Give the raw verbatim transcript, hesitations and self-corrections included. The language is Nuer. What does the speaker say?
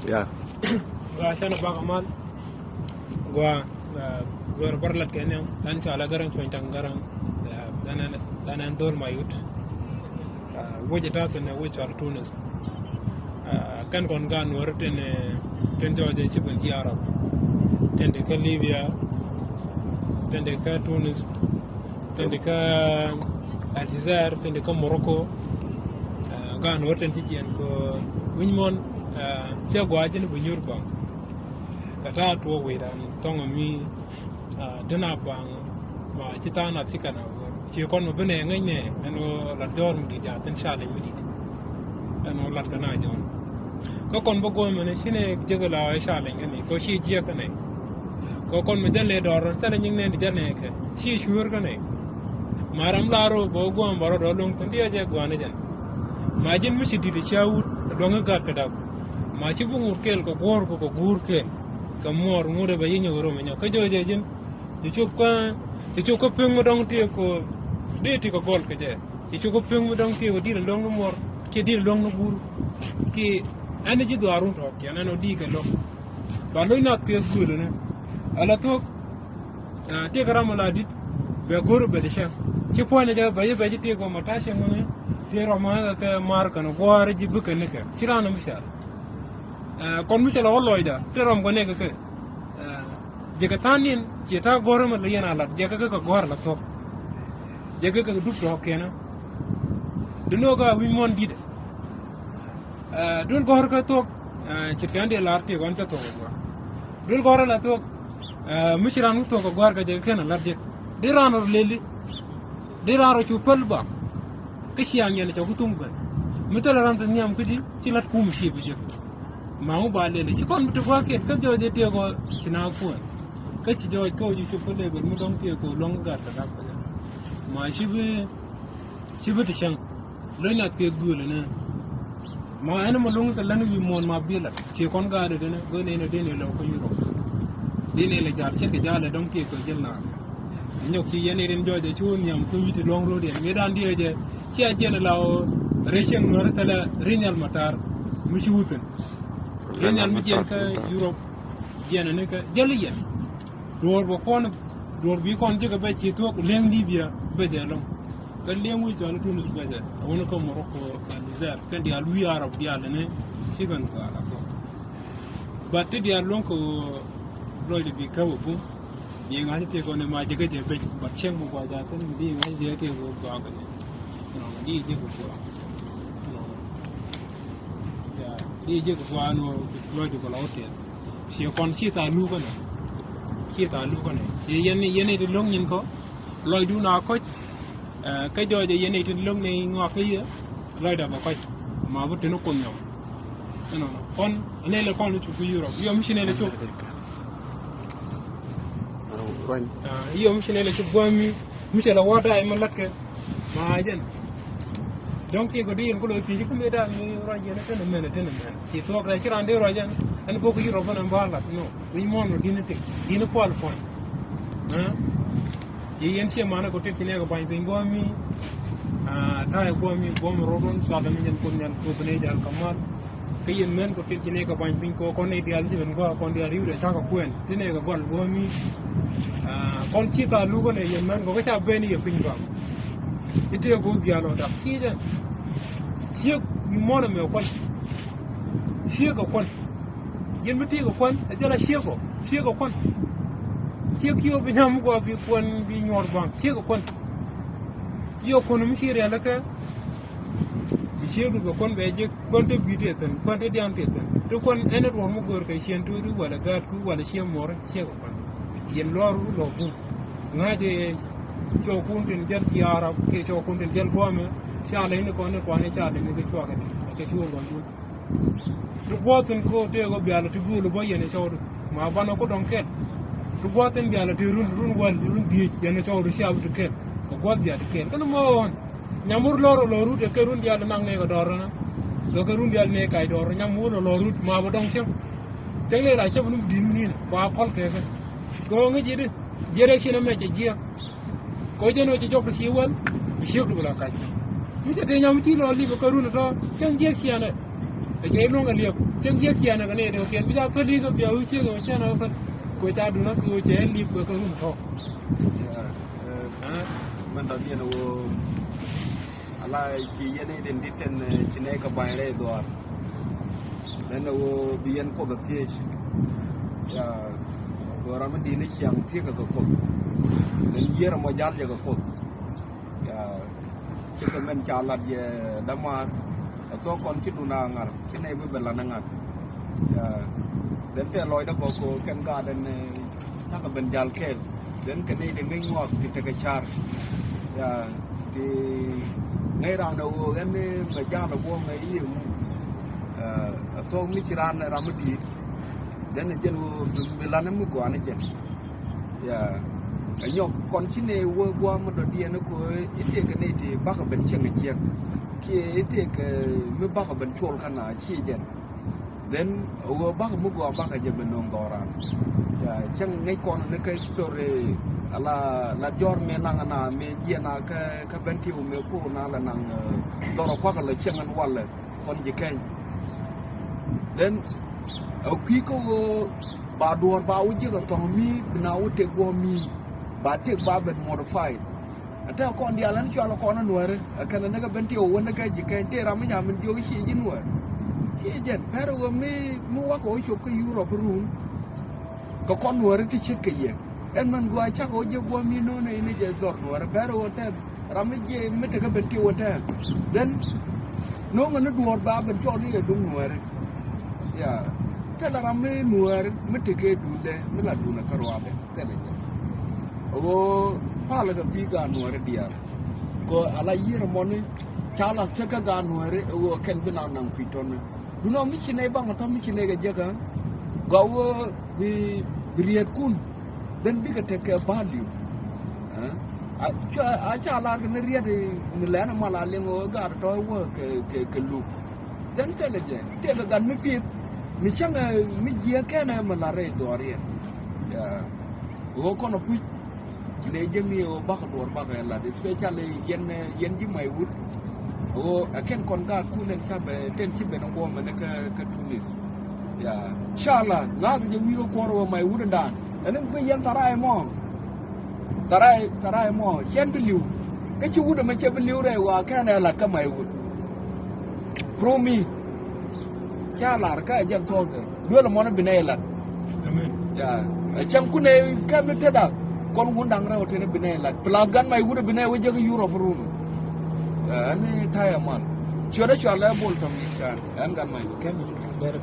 Yeah. Gua canɛ bak amal. Gua, uh, gua bar lat kɛ niam. Lan cɔala Garaŋ Cuɔ̱ny Taŋ Garaŋ. Uh, lan ɛn, lan ɛn dhol Mayut. Uh, wec ɛ ta̱a̱ thi̱n ɛ wec cɔal Tunis. Uh, kɛn kɔn gaat Nuɔ̱ɔ̱ri tin, uh, tin jɔɔc ɛ ci ben ji̱ Arab. Tin te kä Libya. Tin te kä Tunis. Tin te kä Aljazair, tin te kä Morocco. Uh, gaat Nuɔ̱ɔ̱ri tin ci jiɛn kɛ wi̱ny muɔ̱n, uh, cɛ gɔaa ji̱n bi nyuur baŋ. Kɛ ta̱a̱ tuɔɔk wi̱i̱dan thɔŋ mi, uh, tin a baŋ ma ci ta̱a̱ na thi̱kɛ na wä. Ci kɔn mi bi nɛ ŋäcnɛ ɛn ɣöö lat jɔ̱ɔ̱r mi di̱i̱t jaathin challenge mi di̱i̱t. Ɛn ɣöö lat kɛ na jɔ̱ɔ̱r. Kä kɔn bä guɔ̱ɔ̱mɛ ni ci nɛ jek la ɣɔɔ challenge kɛ ni kɛ ci jiɛk kɛ nɛ. Kɛ kɔn mi jäl nɛ dɔɔr thilɛ nyiŋ nɛ ni jäl nɛ kɛ ci cuer kɛ nɛ. Ma ram la rɔ bä guɔ̱ɔ̱mɛ bä rɔ dɔɔr lo̱ŋ kɛ diɛ jɛ gua̱a̱n ni jɛn. Ma ji̱n mi ci di̱t cia wut duɔ̱ŋ i̱ gat kɛ dap. Ma ci bi ŋut kɛɛl kɛ guɔ̱ɔ̱r kɛ kɛ guur kɛɛl. Kɛ muɔɔr ŋut ɛ bɛ yi nyɔk rɔ mi nyɔk kä jɔɔc ɛ ji̱n. Ci cop kä, ci cop kä pi̱eŋ mi dɔ̱ŋ tëë kɛ dee ti kɛ gɔl kɛ jɛ. Ci cop kä pi̱eŋ mi dɔ̱ŋ tëë kɛ di̱t ɛlɔ̱ŋ ni muɔr kiɛ di̱t ɛlɔ̱ŋ ni guur. Kiɛ ɛn ji̱ dhuaar wun tɔ̱ kiɛn ɛn ɔ di̱i̱ kɛ lɔ̱ŋ. Ba lo̱c nath kɛ guël ɛnɛ. Ala thuɔ̱k, ah, tëë kɛ ram ala di̱t. Bɛ go̱r bɛ di cäŋ. Ci puɔ̱ny ni cɛ bɛ ji̱ bɛ ji̱ tëë kɛ ma ta̱a̱ cäŋ ɛnɛ. Tëë rɔm kɛ kɛ mar kɛn gua̱a̱r ji̱ bikɛ ni kɛ. Ci raan ni mi cɛl. Ah, kɔn mi cɛ la wä lɔcda. Tëë rɔm kɛ ni kɛ kɛ. Jɛ kɛ tha̱a̱ŋ ni̱n ciɛ ta̱a̱ gɔ̱r ɛmɛ lɛ yɛn a lat jɛ kɛ kɛ kɛ gɔ̱r a la thuɔ̱k. Jɛ kɛ kɛ dup tɔ̱ɔ̱k kɛnɛ. Duno ka wi̱c muɔ̱n di̱t. Duel gɔ̱r kä thuɔ̱k. Ce̱tkɛn dee lar tiek ɣɔn cä thuɔ̱k ɛ gɔ̱r. Duel gɔ̱r a la thuɔ̱k. Mi ci ran wä thuɔ̱k ɛ gɔ̱r kɛ jɛ kɛ kɛn a lat jɛ. Di ran rɔ leli. Di ran rɔ cu päl ba. Kä ciaŋ yɛn cɛ ku thuŋ ben. Mi thilɛ ram te nhiam kä ji̱ ci lat kum ciëp ji̱. Ma ŋu ba lɛl ci kɔn bi ti gua̱a̱k kiɛt kä jɔɔc ɛ tiɛɛk ɔ ci na kuäär. Kä ci jɔɔc kä ɔ ci cop kä lɛbɛl mi dɔ̱ŋ tiɛɛk ɔ luɔ̱ŋ gat kɛ dap kɛ jɛ. Ma ci bi, ci bi ti cäŋ. Lo̱c nath kɛ gööl ɛnɛ. Ma ɛn ma luŋ kɛ län wi̱i̱ muɔ̱ɔ̱n ma bi lat. Ci kɔn gaat ɛ denɛ, gön ɛn ɛ denɛ lɛ kä Yurop. Denɛ lɛ ja̱a̱l cɛ kɛ ja̱a̱l ɛ dɔ̱ŋ tiɛɛk kɛ jɛl naath. Nyɔk ci yɛn irin jɔɔc ɛ ci wä nhiam kä wi̱i̱ ti luɔ̱ŋ ro̱o̱diɛn. Mëë dan diɛɛcɛ, ci a jiɛn ɛ la ɣöö rɛy cieŋ nuäärä thilɛ Rinyal Matar. Mi ci wuthin. Rinyal mi jiɛn kä Yurop. Jiɛn ɛ ni kä jäl i̱ yɛn. Duɔ̱ɔ̱r bɛ kɔn, duɔ̱ɔ̱r bi kɔn jekɛ bɛ ci thuɔ̱k leŋ Libia bɛ jɛ lɔ̱ŋ. Kä li̱eŋ wi̱i̱ cɔl i̱ Tunis bɛ jɛ. A wuni kä Morocco, kä Aljazair. Kɛn diaal wi̱i̱ Arab diaal ni ci kɛn kɛ ala kɔ. But ti diaal luɔ̱ŋ kɛ ɣöö lɔcdɛ bi käp ɛ bum. Bi ŋa̱c ti kɔn ma jɛ kä jɛ bec. But cieŋ mi gua jakä ni bi ŋa̱c jɛ ti kɛ ɣöö gua kɛ ni. Nɔ, di jɛ kɛ gua. Nɔ. Ya, di jɛ kɛ gua nɔ lɔcdɛ kɛ la hotel. Ci kɔn ci tha luk kɛ nɛ. Ci tha luk kɛ nɛ. Ci yɛn, yɛn ti luɔ̱ŋ nyin kɔ. Lɔcdu na kɔc. Ɛ, kä jɔɔcɛ yɛn i̱ tin lo̱k ni ŋɔak kä yɛ. Lɔcdɛ bɛ kɔc. Ma bi tin kuny yɔm. Ɛnɔnɔ. Kɔn, anɛ lɛ kɔn cuk kä Yurop. Yɔm ci nɛ lɛ cuk. Aa, yɔm ci nɛ lɛ cuk guami. Mi cɛ lɛ wä da̱a̱ imɛ latkɛ. Ma jɛn. Dɔ̱ŋ kiɛ kɛ di yɛn kulɔ thiec kä mëë da̱a̱ mi ruac yɛn tɛn mɛn, tɛn mɛn. Ci thuɔk rɛc ci ran dee ruac ɛn. Ɛn bok Yurop ɛn ɛn ba lat. No. Wi̱c muɔ̱ɔ̱n mɛ di̱n i̱ tëk. Di̱n i̱ pual puɔ̱ny. Aa? Ci yɛn ciɛ manɛ kɔ tëk ci nɛɛkɛ ba̱ny piny guɔ̱ɔ̱mi. Aa, ta̱a̱ guɔ̱ɔ̱mi, guɔ̱ɔ̱mi rot wän cualɛ mi yɛn kun nhial kop ni jal kɛ mal. Kä yɛn mɛn kɔ tëk ci nɛɛkɛ ba̱ny piny kɔ kɔn ni diaal ci ben gɔaa kɔn diaal riwdɛ cakɛ kuɛn. Ti nɛɛkɛ gɔl guɔ̱ɔ̱mi. Aa, kɔn ci tha̱a̱ lukä nɛ yɛn mɛn kɔ kä ca ben yɛ piny gɔaa. I̱ tëë go̱o̱k diaal ɔ dak ci jɛ. Ciek wi̱i̱ muɔ̱ɔ̱n ɛmɛ kuɔn. Ciek kɛ kuɔn. Ji̱n mi ti kɛ kuän ɛ jɔl a ciek ɔ, ciek kɛ kuän. Ciek ci ɔ bi nyam mi gɔaa bi kuän bi nyuɔr gua̱a̱ŋ, ciek kɛ kuän. Ci ɔ kuän mi ci riɛl kɛ. Bi ciek du kɛ kuän bɛ ji̱ kuän te bi̱i̱t tëë thi̱n, kuän te dia̱a̱n tëë thi̱n. Te kuän ɛn ɛ duɔ̱ɔ̱r mi go̱o̱r kɛ ciɛn to̱o̱ri walɛ ga̱a̱tku walɛ ciek muɔ̱ɔ̱ri, ciek kɛ kuän. Yɛn luaar ru lɔ bum. Ŋa̱c ɛ cɔɔkun tin jäl jiaarap kiɛ cɔɔkun tin jäl gua̱a̱mɛ. Ca leny ni kɔn ni kuan ni ca leny ni kɛ cuakɛ ni. Kɛ ci wä luɔ̱n dun. Ti guɔ̱ɔ̱th in ko tëë kɔ bialɛ ti guul bä yɛn ɛ cɔwdu. Ma banɛ ko dɔ̱ŋ kɛl. Ti guɔ̱ɔ̱th in bialɛ ti run, run wäl, run dhiec yɛn ɛ cɔwdu cia bi ti kɛl. Kɛ guɔ̱ɔ̱th bial ti kɛl. Kɛn mɔ ɣɔ̱n. Nyam wur lɔr lɔ rut ɛ kɛ run bial naŋ nɛ kɛ dɔr na. Kɛ kɛ run bial nɛ kac dɔr nyam wur lɔ rut ma bä dɔ̱ŋ cäŋ. Cäŋ nɛ la cäŋ ni bi di̱n mi ni̱n ba kɔl kɛ kɛ. Kɛ ɣöö ŋäc ji̱ di. Jiɛt ɛ ci nɛ mɛ cɛ jiɛk. Kɔ jɛn ɔ cɛ jɔk ti ci wäl, bi ciek ti bi la kac. Mi cɛ tëë nyam ci lɔ liep kä run tɔ, cäŋ jiɛk ciɛnɛ. Ɛ cɛ iluɔ̱ŋ ɛ liep. Cieŋ jiɛk ciɛn ɛ kɛ nɛy dee kɛ kiɛn bi ca päl i̱ kɛ bia wi̱i̱ ciek ɛ wä cɛn ɛ wä päl. Kuɛ ca duŋ ɛ kɛ wä cɛ ɛ li̱p kɛ kɛ wun tɔ̱. Mɛn tɔ̱ diɛn ɛ wä ala ci yɛn ɛ den dit tɛn ci nɛy kɛ ba̱ny rɛy dhuaar. Lɛn ɛ wä bi yɛn Kuoth ɛ thiec. Ya, kɛ ram mi di̱n i̱ ciaŋ thiekɛ kɛ Kuoth. Lɛn yiër ɛmɔ jal jɛ kɛ Kuoth. Ya, cikɛ mɛn ca lat yɛ dämaar. Ɛ thuɔ̱k kɔn ci dun a ŋa̱r ci nɛy bi bɛ lan a ŋa̱r. Ya, ben tɛ lɔcdä bä ko kɛn gaat ɛn, eh, takɛ ben jal kɛɛl. Ben kɛ nɛy de ŋäc ŋuak ti tekɛ car. Ya, ti ŋäc raan ɛ ɣöö ɛn, eh, mɛ jal ɛ guɔ̱ɔ̱ŋ ɛ i̱ ɛ ŋu. Ya, ɛ thuɔ̱k mi ci raan ɛ ram mi di̱i̱t. Then ɛ jɛn ɣöö bi, bi lan ɛ mi gɔaa ni jɛn. Ya. Ɛ nyɔk kɔn ci nɛy wä gua̱a̱m mi dɔ̱diɛn ni ko̱ i̱ tëëkɛ nɛy ti bakɛ ben cieŋ ɛ ciɛŋ. Kiɛ i̱ tëëkɛ mi bakɛ ben col kä na ci jɛn. Then ɛ ɣöö bakɛ mi gɔaa bakɛ jɛ ben nöŋ dhɔran. Ya, cäŋ ŋäc kɔn ni kä story ala la jɔr mëë naŋ na mëë jiɛn a kä, kä ben ti wä mëë kur na la naŋ, eh, dhɔr ɛ kuakä la cieŋ ɛn walɛ. Kɔn ji̱ kɛny. Then ɛ kui̱ kä ɣöö ba duɔ̱ɔ̱r ba wä jiäk ɛ thɔŋ mi bi na wä tëk guɔ̱ɔ̱m mi ba tëk ba ben modified. Ɛ tɛk kɔn diaal ɛn cual kɔn ɛ nuääri ɛ kɛn ɛ näk ɛ ben tiɛw wä näk ɛ ji̱ kɛny tëë ram mi nyamin diɔ̱k i̱ ciɛ ji̱ nuäär. Ciɛ jɛn pɛr ɛ ɣöö mi, mi wakɛ wä cop kä Europe run. Kɛ kɔn nuääri ti ce̱tkɛ yɛ. Ɛn mɛn gɔaa cakɔ wä jiɛ guɔ̱ɔ̱m mi no̱o̱ŋ nɛy ni jɛ dhɔr nuääri bɛr ɣöö tɛth ram mi jiɛ mi tekɛ ben tiw wä tɛth. Then no̱o̱ŋ ni duɔ̱ɔ̱r ba ben cɔl i̱ ɛ duŋ nuääri. Ya, thilɛ ram mi nuääri mi tekɛ duundɛ mi la duundɛ kä ruaadɛ thilɛ jɛ. Ɣöö palɛ kɛ kui̱ gaat nuääri diaal. Kɛ ala yiër mɔni ca la ce̱tkɛ gaat nuääri ɣöö kɛn bi naŋ naŋ kui̱ tɔ̱ni. Duundɛ mi ci nɛy baŋ ɔ ta̱ mi ci nɛy kɛ jek ɛ gɔw ɛ bi, bi riɛtkun. Then bikɛ tekɛ value. Ɛ? A ca, a ca lar kɛ ni riɛt ni lɛn ɛ mal a liŋ ɣöö gaat tɔ̱ wä kɛ, kɛ, kɛ luk. Then thilɛ jɛ tëëkɛ gat mi pieth mi cäŋɛ mi jiɛ kɛnɛ mi lar rɛy dhuɔ̱ɔ̱r yɛn. Ya. Ɣöö kɔn ɛ puc. Nɛ jɛ mi ɣöö bakɛ duɔ̱ɔ̱r bakɛ lat, especially yɛn, yɛn ji̱ Maiwut. Ɣöö ɛ kɛn kɔn gaatkun ɛn ca bɛ tɛn ci ben ɛ guɔ̱ɔ̱mɛ ni kä, kä Tunis. Ya. Inshallah ŋa̱th jɛ wi̱i̱ kä kuɔr ɣöö Maiwut ɛn daan ɛn bi yɛn tharay mɔ. Tharay, tharay mɔ cɛn bi li̱w. Kä ci wut ɛmɛ cɛ bi li̱w rɛy ɣɔaa kɛn ɛ lat kä Maiwut. Prove me. Ca lar kä ɛ jɛn thuɔ̱kdɛ. Duel mɔnɛ bi nɛy lat. Amen. Ya. Ɛ cɛŋ kunɛ kɛm ni tetda. Kɔn wun da̱ŋ rɛw tënɛ bi nɛy lat. Plus gan Maiwut bi nɛy wä jek Europe run. Ɛ, ɛn ni ta̱yɛ mal. Ciötdä cɔal ɛ bol tɔ̱ŋ ni can. Ɛn gan Maiwut. Kɛm ni bɛr.